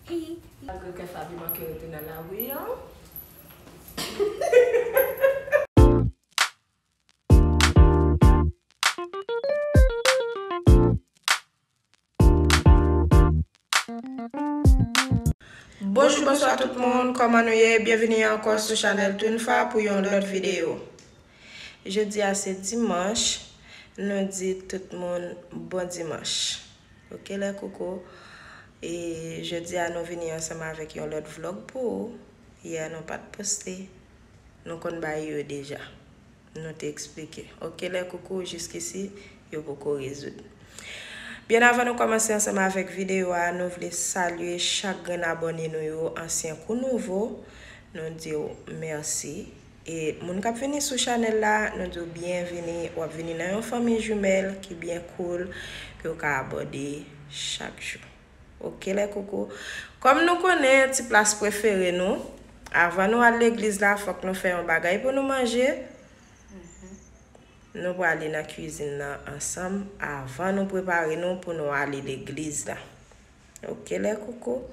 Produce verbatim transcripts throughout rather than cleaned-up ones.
Malgre kè Faby manke rete nan lari an. Bonjou, bonswa tout moun, kòman nou ye? Byenvini ankò sou chanèl Twinfa pou yon lòt videyo. Jodi a se dimanch, nou di tout moun bon dimanch. Ok, lè koukou. E jodi a nou vini ansanm avèk yon lòt vlòg pou ou. Yè nou pa t poste. Nou konn bagay yo deja. Nou te eksplike. Ok, lè koukou, jiskisi, yo poko rezoud. Byen avan nou kòmanse ansanm avèk videyo a, nou vle salye chak grenn abòne nou yo, ansyen kou nouvo. Nou di w mèsi. E moun k ap vini sou chanèl la, nou di w byenvini. W ap vini nan yon fanmi jimèl ki byen cool, ke w ka abòde chak jou. Ok, lè koukou. Kòm nou konnen ti plas prefere nou, avan nou al legliz la, fòk nou fè yon bagay pou nou manje. Nou prale nan kwizin nan ansanm avan nou prepare nou pou nou ale legliz la. Ok, lè koukou.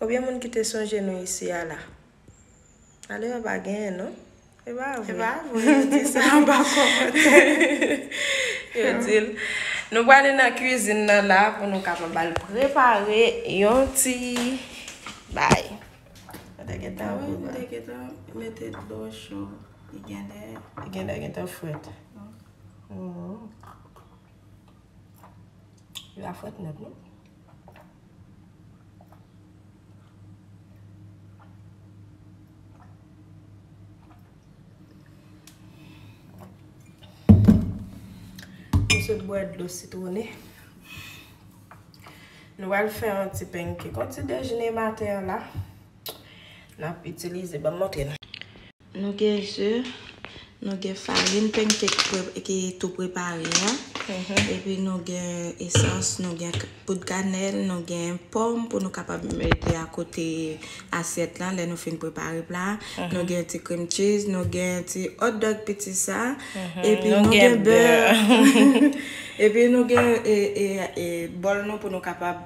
Konbyen moun ki te sonje nou isi a la? Ale, yo pa genyen, non? E pa vre. E pa vre, yo di sa anba kòmantè. Yo di l. Nou prale nan kwizin nan la pou nou kapab al prepare yon ti bay. Mwen te gentan, wi, mwen te gentan mete dlo cho. Li genlè, li genlè gentan frèt. Mhm. Li pa frèt nèt, non. Nou sot bwè dlo sitwone. Nou pral fè yon ti pancake, yon ti dejene maten an la. N ap itilize, ban m montre nou. Nou gen ze, nou gen farin pancake pre- ki tou prepare an. Mhm. Epi nou gen esans, nou gen k- poud kanèl, nou gen pòm pou nou kapab mete akote asyèt la lè nou fin prepare pla a. Mhm. Nou gen ti cream cheese, nou gen ti hot dog piti sa. Mhm. Epi nou gen bè. Epi nou gen e, e, e, bòl nou pou nou kapab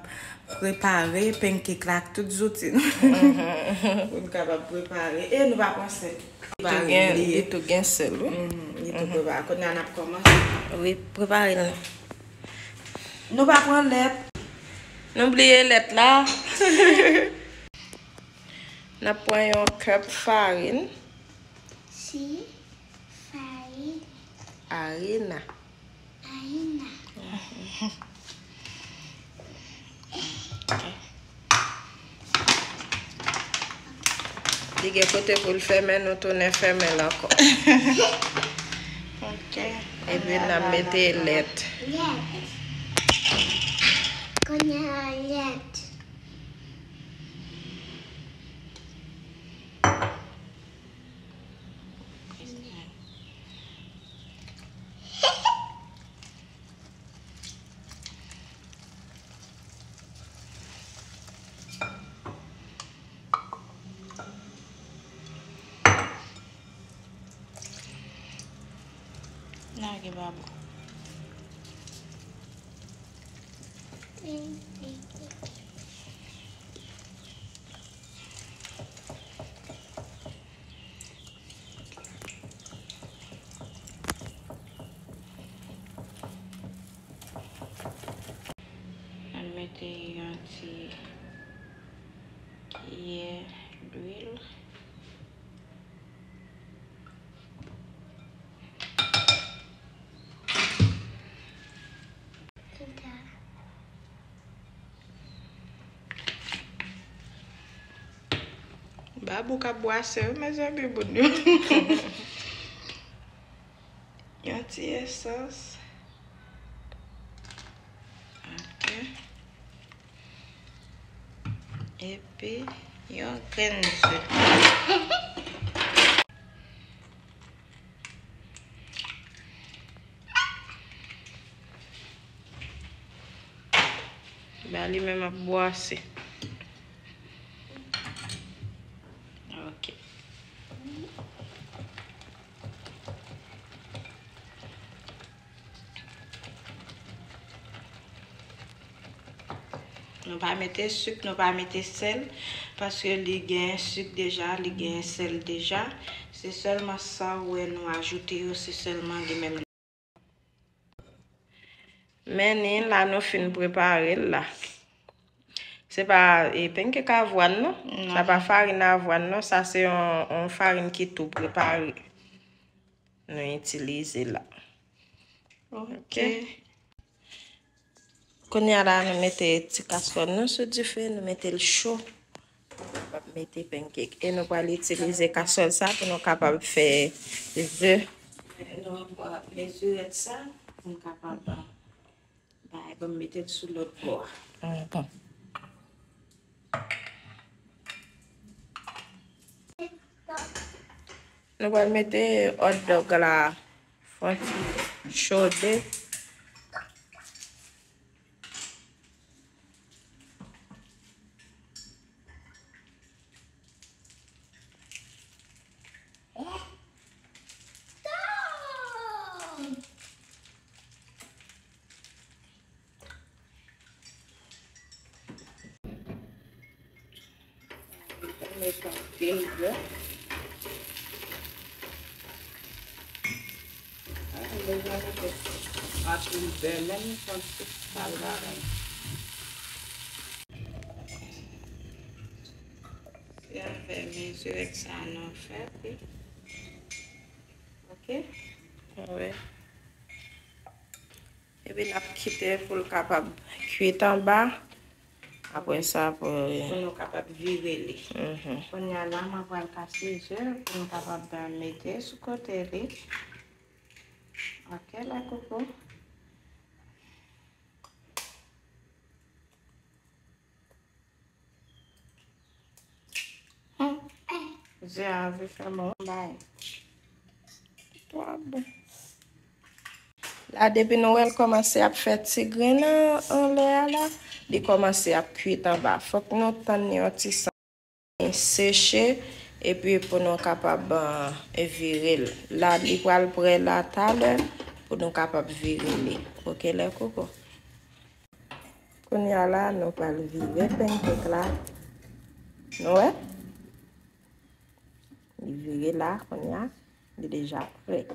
prepare pancake la ak tout zouti nou. Mhm. Pou nou kapab prepare. E nou pa pran sèl. Li tou gen, li tou gen sèl, wi. Mhm, li tou prepare. Kounye a n ap kòmanse. Wi, prepare l. Nou pa pran lèt. Nou bliye lèt la. N ap pran yon cup farin. Si, farin. Arina. Arina. Li gen kote pou l fèmen, nou tounen fèmen l ankò. Ok. Epi n ap mete lèt. Lèt. Kounye a lèt. Lage babou. Ann mete yon ti kiyè lwil. Babou k ap bwase wi, mezanmi, moun yo. Yon ti esans. Ok. Epi yon grenn ze. Ba li menm ap bwase. Ok. Nou pa mete sik, nou pa mete sèl, paske li gen sik deja, li gen sèl deja. Se sèlman sa w wè nou ajoute yo, se sèlman li menm. Men ni la nou fin prepare l la. Se pa e, pancake avwàn non. Non. Sa pa farin avwàn non. Sa se yon, yon farin ki tou prepare. Nou itilize la. Ok. Ok. Kounye a la, nou mete ti kaswòl nou sou dife, nou mete l cho. Nou pral mete pancake. E nou pral itilize kaswòl sa pou nou kapab fè ze. Nou pral mezire sa pou nou kapab bay, ban m mete l sou lòt bò a. Mhm. Nou pral mete hot dog la fè yon ti chode. Mete anpil bè. Ah, mezanmi, anpil bè, menm yon ti sal bagay. Se avè mezire sa nou fè, wi. Ok? Wi. Epi n ap kite pou l kapab kwit anba. Apre sa, pou... Pou nou kapab vire li. Mhm. Kounye a la, mwen pral kase ze pou nou kapab mete sou kote li. Ok, lè koko. Hmm. Ze a anvi fè mwen bay. Twa bon. La, depi nou wè l kòmanse ap fè ti grenn an, anlè a la, li kòmanse ap kwit anba. Fòk nou tann li yon ti san seche, epi pou nou kapab, ah, vire l. La, li pral prè la talè pou nou kapab vire li. Ok, lè koko. Kounye a la, nou pral vire pancake la. Nou wè? Li vire la, kounye a, li deja prè.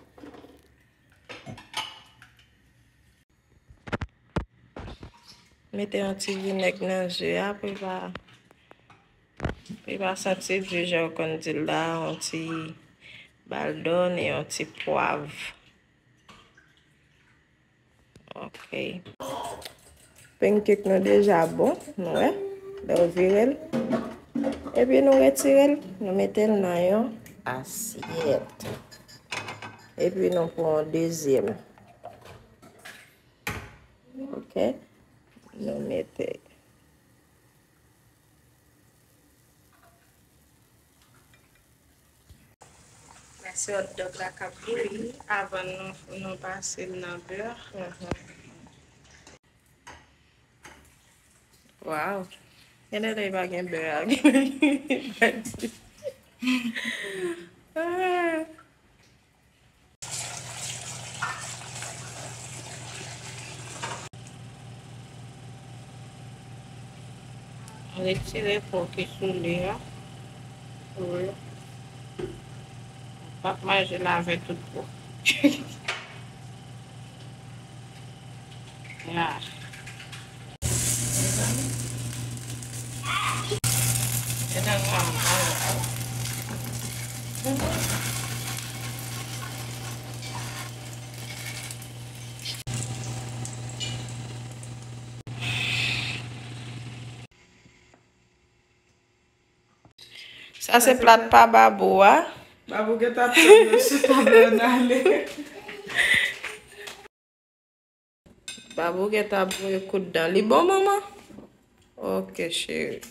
Mete yon ti vinèg nan ze a pou li pa, pou li pa santi di jan w konn di l la, yon ti baldòn e yon ti pwav. Ok. Pancake nou deja bon, nou wè. Lè w vire l. Epi nou retire l, nou mete l nan yon asyèt. Epi nou pran yon dezyèm. Ok. Nou mete. Lèse hot dog la k ap bouyi avan nou, nou pase l nan bè. Mhm. Waw. Genlè li pa gen bè a. Ah. Retire po ki sou li a. Wi. M p ap manje l avè tout po. Ya. Sa se plat pa Babou a. Babou gentan ap tann yo sou tab la n ale. Babou gentan ap voye kout dan. Li bon, manman? Ok, cheri.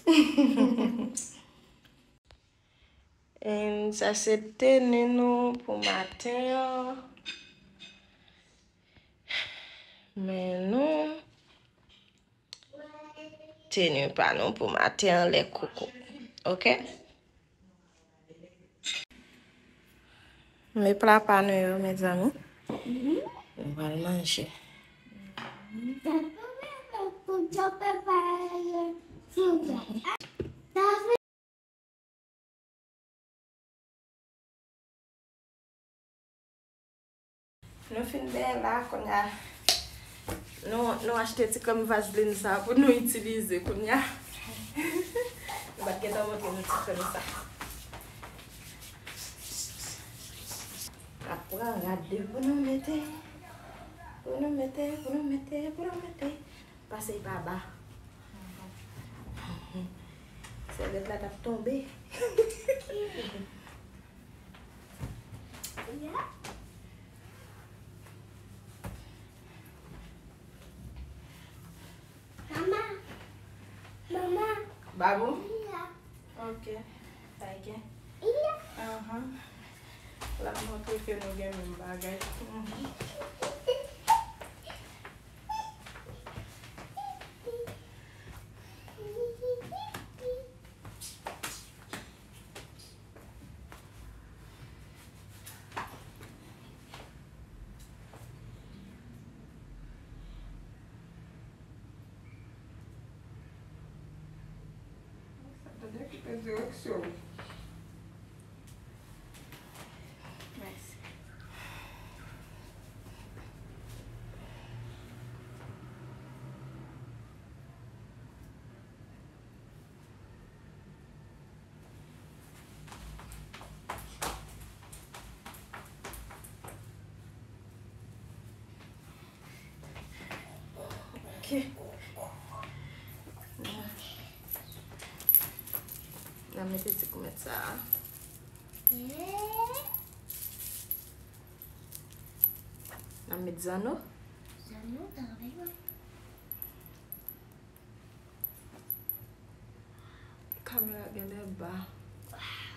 And sa se teni nou pou maten an. Men nou, teni pa nou pou maten an, lè koko. Ok? Men pla pa nou yo, mezanmi. Nou pral manje. Nou fin benyen la, kounye a, nou, nou achte ti krèm vazelin sa pou nou itilize kounye a. Nou pa t gentan montre nou ti krèm sa. N ap pran rad de pou nou mete, pou nou mete, pou nou mete, pou nou mete. Pase l pa ba. Sèvyèt la t ap tonbe. Mama. Mama. Babou? Iya. Ok. Sa gen? Iya. Ahan. L ap montre ke nou gen menm bagay. Mhm. Sa tande ki pèdi direksyon. Mèsi. Ok. N a mete ti goumèt sa a. N a met zanno. Zanno, travay mwen. Kamera genlè ba.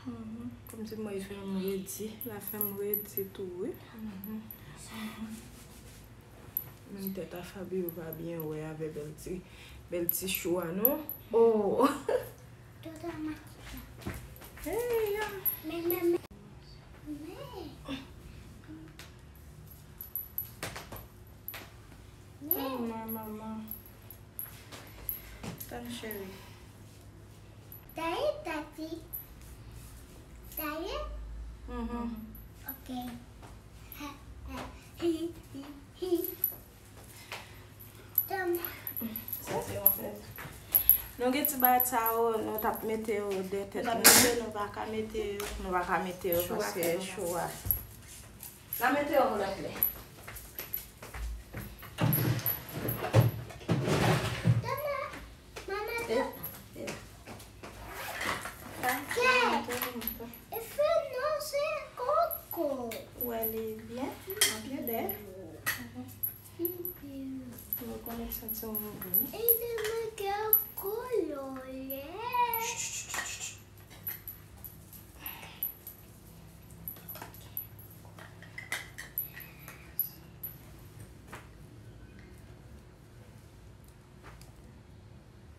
Mhm. Kòmsi mwen fè m redi. La fè m redi tou, wi. Mhm. Menm tèt a Fabio pa byen wè avè bèl ti, bèl ti chou a, non? Oh! Hey, ya. Men, men, men. Men. Men. Tann, manman. Tann, cheri. Taye, tati. Taye? Mhm. Ok. Tann. Sa se yon fèt. Nou gen ti bagay sa yo, nou t ap mete yo dèyè tèt nou. Nou t ap mete, nou pa ka mete yo. Nou pa ka mete yo paske chou a. N a mete yo yon lòt lè. Mama, e, e. Kè. E fè non, se koko. Ou wè li byen? Byen bèl. Mwen konnen santi yon bon. E de mwen kè kolorye.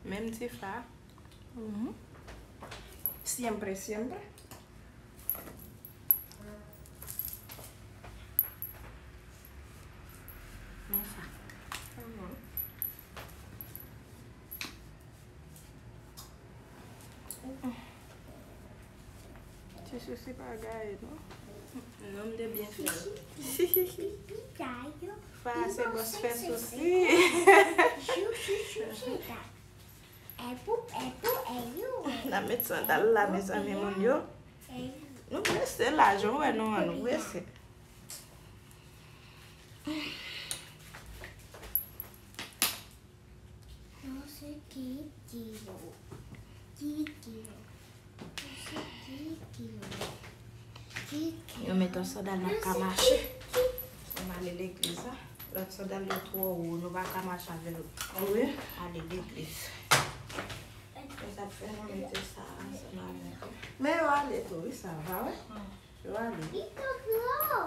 Menm ti fa. Mhm. Siempre, siempre. Men sa. Mhm. Ti sousi pa gaye, non. Non, m te byen fè l. Fa se bòs fè sousi. N ap met sandal la, mezanmi, moun yo. Nou prese la, jan w wè nou an, nou prese. Non, se Kikyo. Kikyo. Non, se Kikyo. Kikyo. Yo met yon sandal, n ap ka mache. N ale legliz la. Lòt sandal yo twò wo, nou pa ka mache avè l. Wi. Ale legliz. E sa k fè nou mete sa ansanm avè l. Men yo ale tou, wi, sa va, wi. Yo ale. Li twò gwo.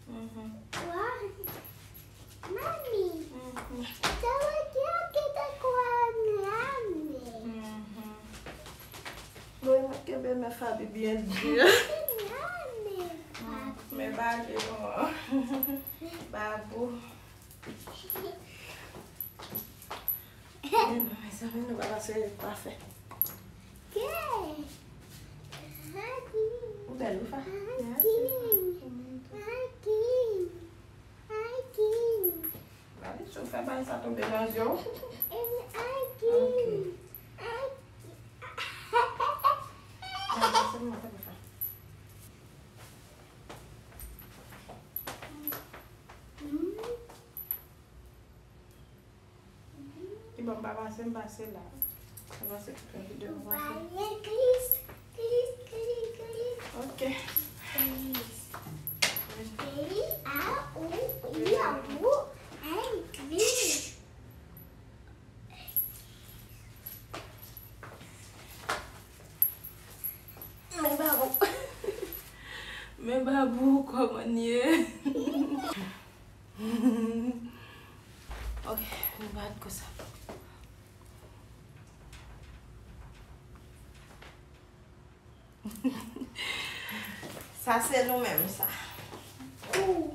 Mhm. Wa. Mami. Mhm. Sa wè ki an ki te kwa an la men. Mhm. Bon, mwen kenbe men Fabi byen di. Men Fabi. Men Fabi, bon. Babou. Men non, men Sa vin nou pa pase kwafè. Ou bèl, wi, Fa. Gade, si w fè bagay sa tonbe nan je w. Ok. Gade, se mwen, fè mwen fè. Ki bon, m pa pase, m pase la. M pase tout yon videyo, m pase. Legliz, legliz, legliz, legliz. Ok. Legliz. L A U I A U, legliz. Men Babou. Men Babou, kòman n ye? Ok, nou bat konsa. Sa se nou menm sa. Ou.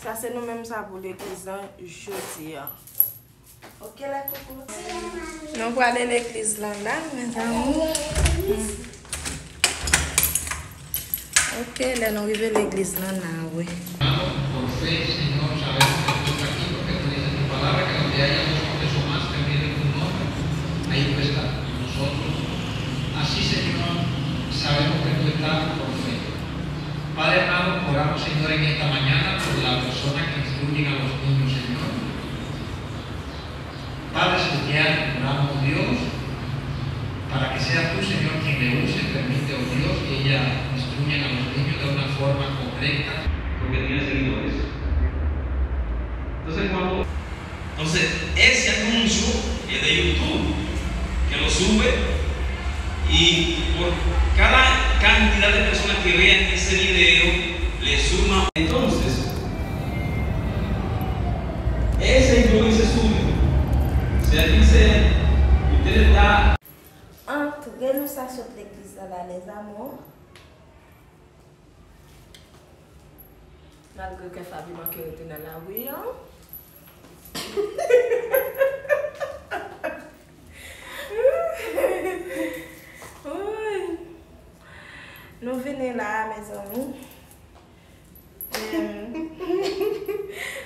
Sa se nou menm sa pou legliz lan jodi a. Ok, lè koko. Nou prale legliz lan la, mezanmi. Ok, lè nou rive legliz lan, n a wè. Por fe, Señor, sabemos que tú estás aquí, porque tú dices en tu palabra que donde haya dos hombres o más reunidos en tu nombre, ahí tú estás con nosotros. Así, Señor, sabemos que tú estás por fe. Padre amado, oramos, Señor, en esta mañana por la persona que instruyen a los niños, Señor. Padre celestial, oramos, Dios, para que seas tú, Señor, quien le use, permite, oh Dios, que ella instruya a los niños de una forma correcta. Porque tiene seguidores. Entonces, cuando Entonces, ese anuncio es de YouTube, que lo sube y por cada cantidad de personas que vean ese video, le suma. Entonces, ese influencer suyo, si él dice, usted le está Antre, nou sa sot legliz la, la, les amours. Malgre kè Faby manke rete nan lari an. Woy. Nou vini la, mezanmi. Em,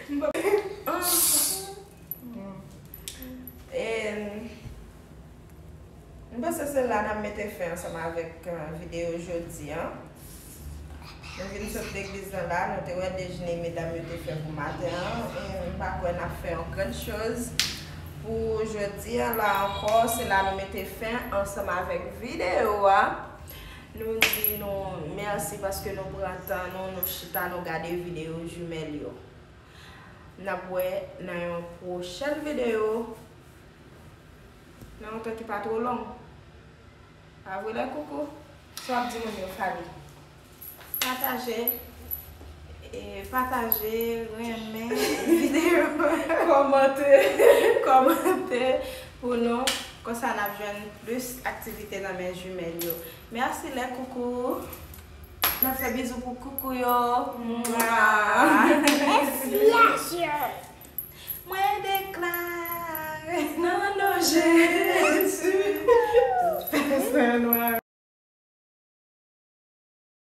m pa- Em, M panse se la n ap mete fen ansanm avèk, eh, videyo jodi a. Nou vin sot legliz lan la, nou te wè dejene medam yo te fè pou maten an, e m pa kwè n ap fè yon grann choz pou jodi a. La ankò, se la nou mete fen ansanm avèk videyo a. Nou di nou mèsi paske nou pran tan nou, nou chita, nou gade videyo jimèl yo. N ap wè nan yon pwochèn videyo, nan yon tan ki pa twò long. Pa vre, lè koko? Sa w ap di moun yo, Faby? Pataje, e, pataje, renmen videyo. Kòmante. Kòmante pou nou. Konsa n ap jwenn plis aktivite nan men jimèl yo. Mèsi, lè koko. N ap fè bizou pou koko yo. Mwa. Mèsi, Asher. Mwen deklare nan non Jezi. Tout fè sa nwa.